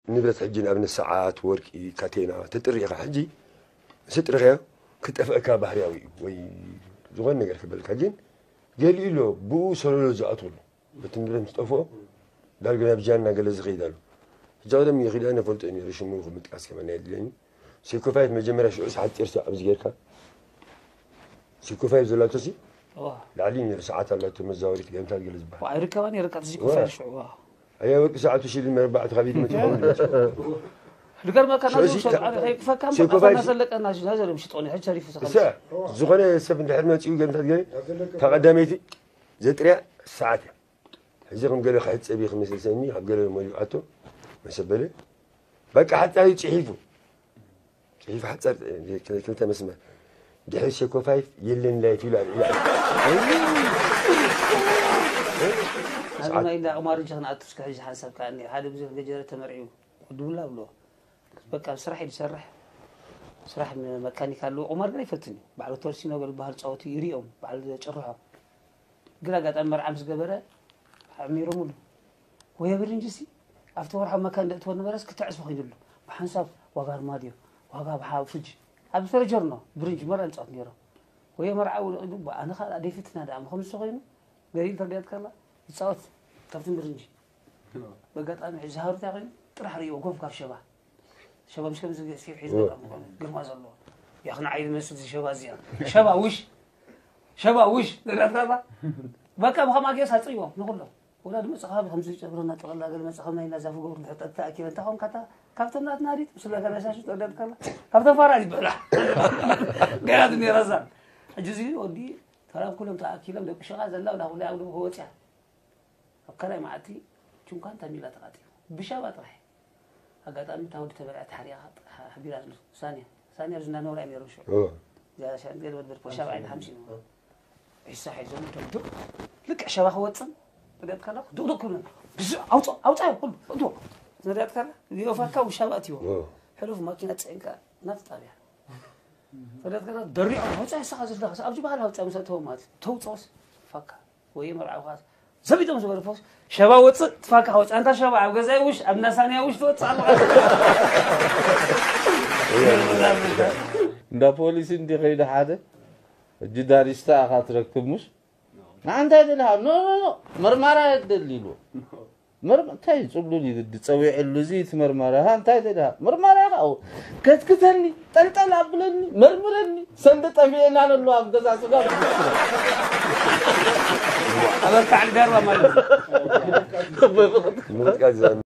ንብረት ሕጂ ንኣብነት ሰዓት፣ ወርቂ፣ ካቴና ተጥሪ ኢኻ። ሕጂ ምስ ጥርኸዮ ክጠፍአካ ባህርያዊ እዩ ወይ ዝኾነ ነገር ክበልካ፣ ግን ገሊኡ ኣሎ ብኡ ሰለሎ ዝኣትወሉ። በቲ ንብረት ምስ ጠፍኦ ዳርጋ ናብ ጃና ገለ ዝኸይድ ኣሎ። ሕጂ ቀደም ይኽዳ ነፈልጦ ነይሩ፣ ሽሙ ምጥቃስ ከመን የድልየኒ። ሴኮፋይት መጀመርያ ሽዑ ሰዓት ጢርሳ ኣብዚ ጌርካ ሴኮፋይት ዘላቶ ሲ እዋ። ላዕሊ ነይሩ ሰዓት ኣላቶ መዛወሪት ገምታት ገለ ዝበሃል። ኣይርከባን ይርቀት እዚ ዋ። ኮፋይ ሽዑ ዋ። ኣያ ወርቂ ሰዓቱ ሽል መርባዕቱ ካብ ኢድ መጽእ ሓውሉ መጽእ። ልገርመካ ናዙ ስለዚ ሰብ ታ- ዓሪ ከይክፈካ ሴኮፋይ በቃ ሲ- ዘለቀና ናዘር ምሽጦኒ ሕጂ ተሪፉ እሳ ዝኾነ ሰብ እንድሕር መጺኡ ገምታት ገለ ተቐዳመይቲ ዘጥርያ ሰዓት እያ። ሕዚ ከም ገለ ክሕጸብ እዩ ክመስል ሰኒ ካብ ገለ መሊኡ ኣቶ መሰበለ በቃ ሓጻሪ ጽሒፉ ጽሒፍ ሓጻር ክልተ መስመር ድሕሪ ሴኮፋይፍ የለን ላይፍ ኢሉ ኣልዒሉ። ናብና ኢልና ቁማር እንጂ ክንኣቱ እስከ ሕጂ ሓንሳብ ከኣኒ ሓደ ግዜ ገጀረ ተመርዒዩ ድብላ ብሎ በቃ ስራሕ እዩ ዝሰርሕ ስራሕ መካኒክ ኣለዎ ቁማር ግን ኣይፈትን እዩ ባዕሉ ቶርሲኖ ዝበሃል ፃወቱ ይሪኦም ባዕሉ ጭርሖ ግን ኣጋጣሚ መርዓ ምስ ገበረ ኣዕሚሮምሉ ወየ ብርንጂ ሲ ኣብቲ ወርሓዊ መካን ደእትዎ ነበረስ ክተዕዝቢ ኮይኑሉ ብሓንሳብ ዋጋ ኣርማድዮ ዋጋ ብሓ ፍርጂ ኣብ ዝተረጀርኖ ብርንጂ መርዓ ንፃወት ነይሮም ወየ መርዓ ውልቕ ኢሉ ኣነ ከዓ ደይፍትና ደኣ ከምዚ ኮይኑ ገሊል ተርዲያት ከላ ይፃወት ካብቲ ብርንጂ በጋጣሚ ሕጂ ዝሃሩ እንታይ ኮይኑ ጥራሕ ርእዎ ጎፍ ካብ ሸባ ሸባ ምስ ከምዚ ገጽ ሒዝ ግርማ ዘለዎ ያኽን ዓይኒ መስል ሸባ እዚኣ ሸባ ውሽ ሸባ ውሽ ንብላትካ በቃ ብኸምኣ ጌርስ ኣጽርይዎም ንኹሎም ወላ ድመጽእ ከባቢ ከምዚ ጨብረና ጠቕላ ገለ መጽእ ከም ናይ ናዛፉ ገብሩ ድሕር ጠጥታ ኣኪበ እንታይ ኾንካ እታ ካብቶም ናትና ዲት ምስ ለጋ ነሻሹ ጠርደት ከላ ካብቶም ፋራ ይበላ ገላት ነረዛ ሕጂ እዚ ወዲ ተራብ ኩሎም ተኣኪሎም ደቂ ሸኻ ዘላ ወላ ኩላ ኣብ ልቡ ወጽያ ኣብ ካልኣይ መዓልቲ ቹንካን ተሚላ ተቓጢሉ ብሻባ ጥራሕ ኣጋጣሚ እታ ወዲ ተበልዐ ተሓሪያ ሓቢራ ሳንያ ሳንያ ኣብዚ እናነበራ እዩ ነይሩ ሽዑ እዚኣ ሻንት ገለ በድበር ፖሻብ ዓይኒ ሓምሲ ዒሳ ሒዞም ደምድም ልክዕ ሸባ ክወፅን ሪያት ካላ ድቕድቕ ክብለና ብዙ ኣውፃ ኣውፃ ኩሉ እዶ ሪያት ካላ ሊኦፋካ ውሻባ እትዎ ሕሉፍ ማኪና ፅዕንካ ናብቲ ጣብያ ሪያት ካላ ደሪዖም ኣውፃ ይሳኻ ዝለኸስ ኣብዚ ባህል ኣውፃ ምስ ኣተዎ ማለት ተውፅኦስ ፋካ ወይ መርዓውኻ ዘቢጦም ዝበርፎስ ሸባ ወፅእ ትፋካ ወፅእ ኣንታ ሸባ ኣብ ገዛይ ውሽ ኣብ ናሳንያ ውሽ ትወፅእ ኣለኻ እንዳ ፖሊስ እንዲ ከይደ ሓደ እጂ ዳሪስታ ኣኻ ትረክብ ሙሽ ንዓንታይ ደልሃ ኖ ኖ ኖ መርማራ የደሊ ኢሉ እንታይ ጽሉል ይግዲ ጸዊዕሉ እዚ እቲ መርማራ ሃ እንታይ ደልሃ መርማራ ኢኻ ኣው ከትክተኒ ጠልጠል ኣብለኒ መርምረኒ ሰንዲ ጠፊኤና ነሎ ኣብ ገዛ ስጋ ኣበርካዕ ልዳርባ ማለት ምጥቃስ